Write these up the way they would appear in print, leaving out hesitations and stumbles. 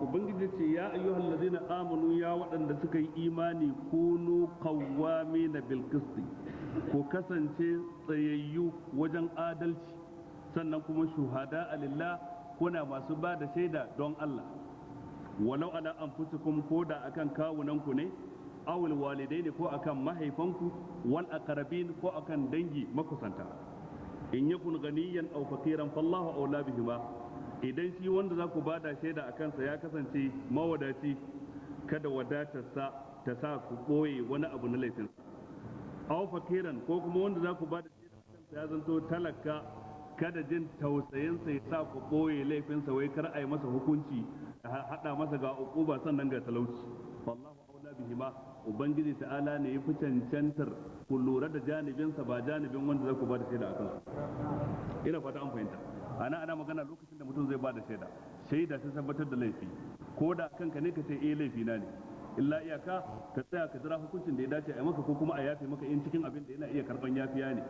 Ubangiji ce ya ayyuhal ladzina amanu, ya waɗanda suka yi imani, kunu qawwamina bil qisti, ku kasance tsayayyu wajen adalci, sannan kuma shuhada lillah, kuna masu ba da shaida don Allah. Walau ala anfusikum, ko da akan kawunanku ne, awul walidaini, ko akan mahaifanku, wal aqrabin, ko akan dangi makusanta. In yakun ganiyan aw faqiran fallahu awla bihima. Idan shi wanda za ku bada shaida a kansa ya kasance mawadaci, kada wadatarsa ta sa ku ɓoye wani abu na laifinsa. Aw fakiran, ko kuma wanda za ku bada shaida a kansa ya zanto talaka, kada jin tausayinsa ya sa ku ɓoye laifinsa, wai kar a yi masa hukunci a haɗa masa ga uquba sannan ga talauci. Wallahu aula bihima, Ubangiji ta'ala ne ya fi cancantar ku lura da janibinsa, ba janibin wanda za ku bada shaida a kansa. Ina fata an fahimta. Ana magana lokacin da mutum zai bada shaida, shaida ta tabbatar da laifi, ko da kanka ne, ka ce eh, laifi na ne. Illa iyaka ka tsaya ka jira hukuncin da ya dace a maka, ko kuma a yafe maka in cikin abin da yana iya karban yafiya ne.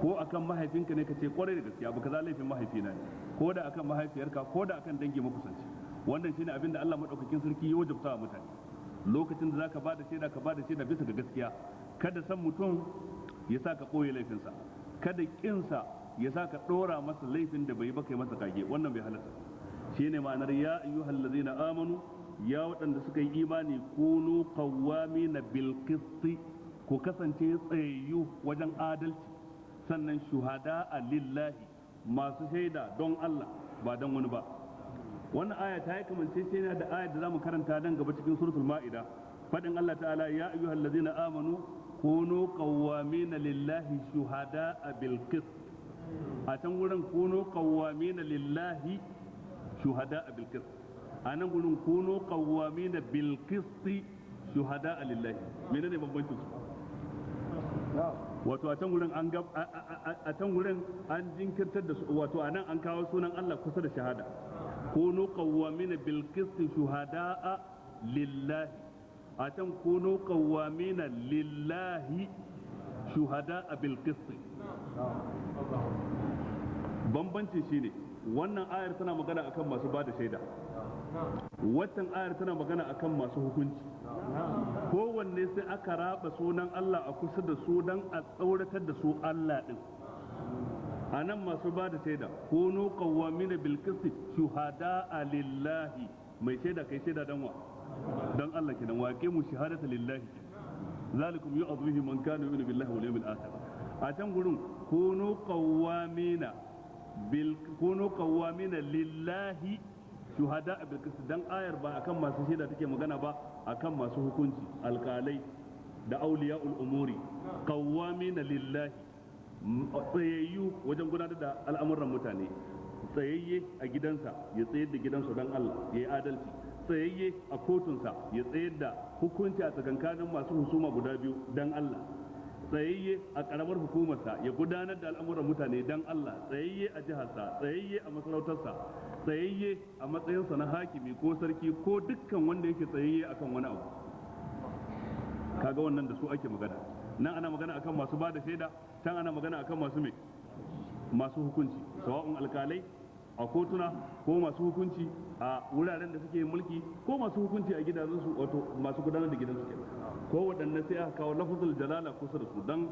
Ko akan mahaifinka ne, ka ce kwarai da gaskiya abu kaza laifin mahaifina ne, ko da akan mahaifiyarka, ko da akan dangi makusanci. Wannan shine abin da Allah madaukakin sarki ya wajabta wa mutane. Lokacin da zaka bada shaida, ka bada shaida bisa ga gaskiya. Kada san mutum ya sa ka koye laifinsa, kada kinsa ya sa ka dora masa laifin da bai ba, kai masa kage. Wannan bai halatta. Shine ma'anar ya ayyuhal ladzina amanu, ya waɗanda suka yi imani, kunu qawwamina bil qisti, ku kasance tsayayyu wajen adalci, sannan shuhada lillahi, masu shaida don Allah ba don wani ba. Wannan aya ta yi kamanceceniya da ayar da zamu karanta nan gaba cikin suratul Ma'ida, fadin Allah ta'ala ya ayyuhal ladzina amanu kunu qawwamina lillahi shuhada bil qist. A can wurin kunu qawwamina lillahi shuhada bil qist, a nan gurin kunu qawwamina bil qist shuhada lillahi. Menene bambancin su? Wato a can gurin an a can gurin an jinkirtar da su, wato a nan an kawo sunan Allah kusa da shahada, kunu qawwamina bil qist shuhada'a lillahi. A can kunu qawwamina lillahi shuhada'a bil qist. Bambancin shine wannan ayar tana magana akan masu bada shaida, waccan ayar tana magana akan masu hukunci. Kowanne sai aka raba sunan Allah a kusa da su don a tsauratar da su Allah din. A nan masu ba da shaida, kunu qawwamina bil qisti shuhada'a lillahi. Mai shaida, kai shaida dan wa? Dan Allah kenan. Wa aqimu shahadata lillahi, zalikum yu'adhu bihi man kana yu'minu billahi wal yawmil akhir. A can gurin kunu qawwamina lillahi shuhada bil qist, dan ayar ba akan masu shaida take magana ba, akan masu hukunci, alkalai da auliya'ul umuri. Qawwamina lillahi, tsayayyu wajen gudanar da al'amuran mutane. Tsayayye a gidansa, ya tsayar da gidansa don Allah, ya yi adalci. Tsayayye a kotunsa, ya tsayar da hukunci a tsakankanin masu husuma guda biyu don Allah. Tsayayye a karamar hukumarsa, ya gudanar da al'amuran mutane don Allah. Tsayayye a jiharsa, tsayayye a masarautarsa, tsayayye a matsayinsa na hakimi ko sarki ko dukkan wanda yake tsayayye akan wani abu. Kaga wannan da su ake magana. Nan ana magana akan masu ba da shaida, can ana magana akan masu me? Masu hukunci, sawa'un alkalai a kotuna, ko masu hukunci a wuraren da suke mulki, ko masu hukunci a gidajensu, wato masu gudanar da gidansu kenan. Ko waɗanne sai aka kawo lafazul jalala kusa da su dan